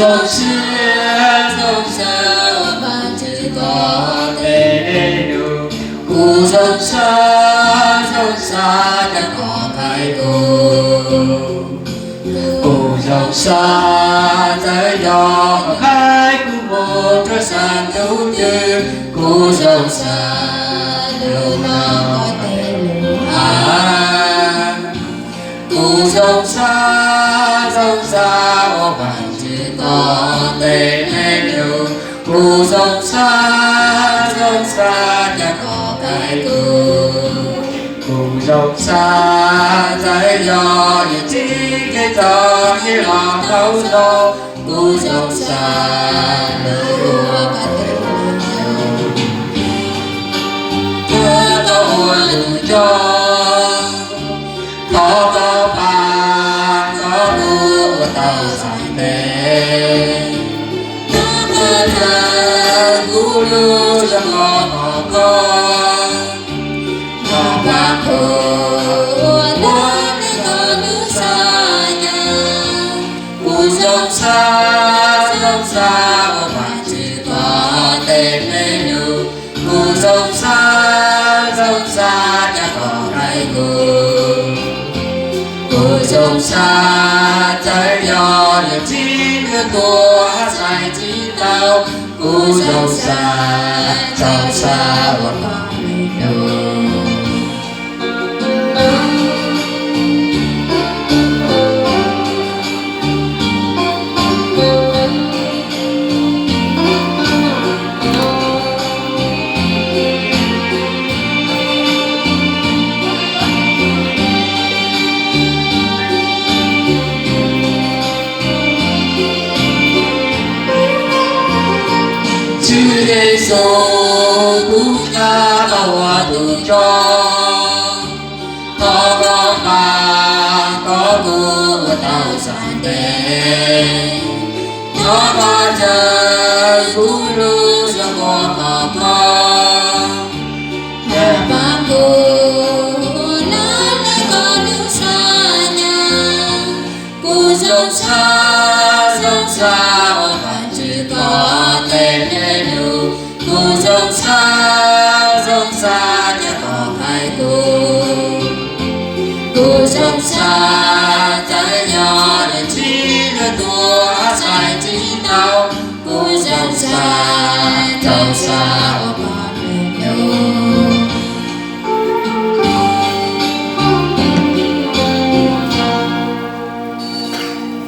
Zoo siab zoo xav ua Vajtswv koj tej nus, kuv zoo siab zoo xav coj koj qhaib kuv. Kuv zoo siab txawm yog koj qhaib kuv mus rau sab ntuj twg, kuv zoo siab lug nug koj tej lus has. Kuv zoo siab zoo xav ua Vajtswv koj tej nus, kuv zoo siab zoo xav coj koj qhaib kuv. Kuv zoo siab txawm yog yuav txij kev txom nyem los tau zoo, kuv zoo siab lug ua koj tej lus nug. Thov koj ua tus coj, thov koj pab kom kuv ua tau xav ntev. Thov koj caw kuv lub zog los thov koj, thov pab kuv ua tus neeg koj lub xav yam. Kuv zoo siab zoo xav ua Vajtswv koj tej nus, kuv zoo siab zoo xav coj koj qhaib kuv. Kuv zoo siab txawm yog yuav txij ntuj tuag hab sai tsis tau, kuv zoo siab zoo xav ua koj tej nus. Tswv Yexus, kuv caw koj ua tus coj, thov koj pab kom kuv ua tau xav ntev. Thov koj caw kuv lub zog los thov koj, thov pab kuv